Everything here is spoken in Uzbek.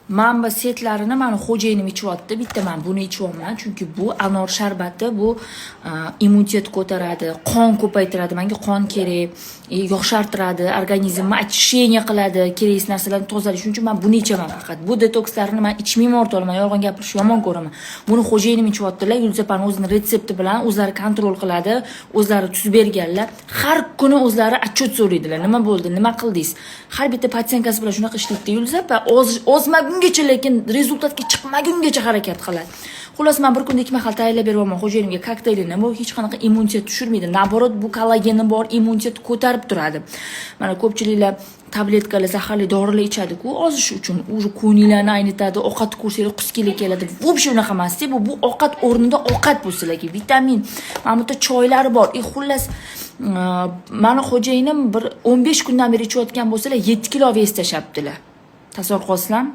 Man bu setlarini mani xo'jayinim ichyapti. Bitta man buni ichyapman, chunki bu anor sharbati, bu immunitet ko'taradi, qon ko'paytiradi. Menga qon kerak, yoshartiradi, organizmni очищение qiladi, keraksiz narsalarni tozalaydi. Shuning uchun man buni ichaman faqat. Bu detokslarni man ichmayman, o'rtoqlar, man yolg'on gapirishni yomon ko'raman. Buni xo'jayinim ichyaptilar, Yulduz opani o'zini retsepti bilan o'zlari контроль qiladi, o'zlari tuzib berganlar. Har kuni o'zlari отчет so'raydilar. Nima bo'ldi, nima qildingiz? Har bitta пациентка si bilan shunaqa ishlaydi Yulduz opa, ozmagungacha, lekin результат ga chiqmagungacha harakat qiladi. Xullas, man bir kunda ikki mahal tayyorlab beryapman xo'jayinimga kokteylini. Bu hech qanaqa immunitet tushirmaydi. Наоборот, bu kollageni bor, immunitet ko'tarib turadi. Mana ko'pchiliklar tabletkalar, zaharli dorilar ichadi-ku ozish uchun. Уже ko'ngillarni aynitadi, ovqat ko'rsanglar qusgili keladi. В общем, unaqa emasda bu. Bu ovqat o'rnida ovqat bu sizlarga. Vitamin. Mana bu yerda choylari bor. E xullas, mani xo'jayinim bir 15 kundan beri ichayotgan bo'lsalar, 7 kilo вес tashlabdilar. Tasavvur qilasizlarmi?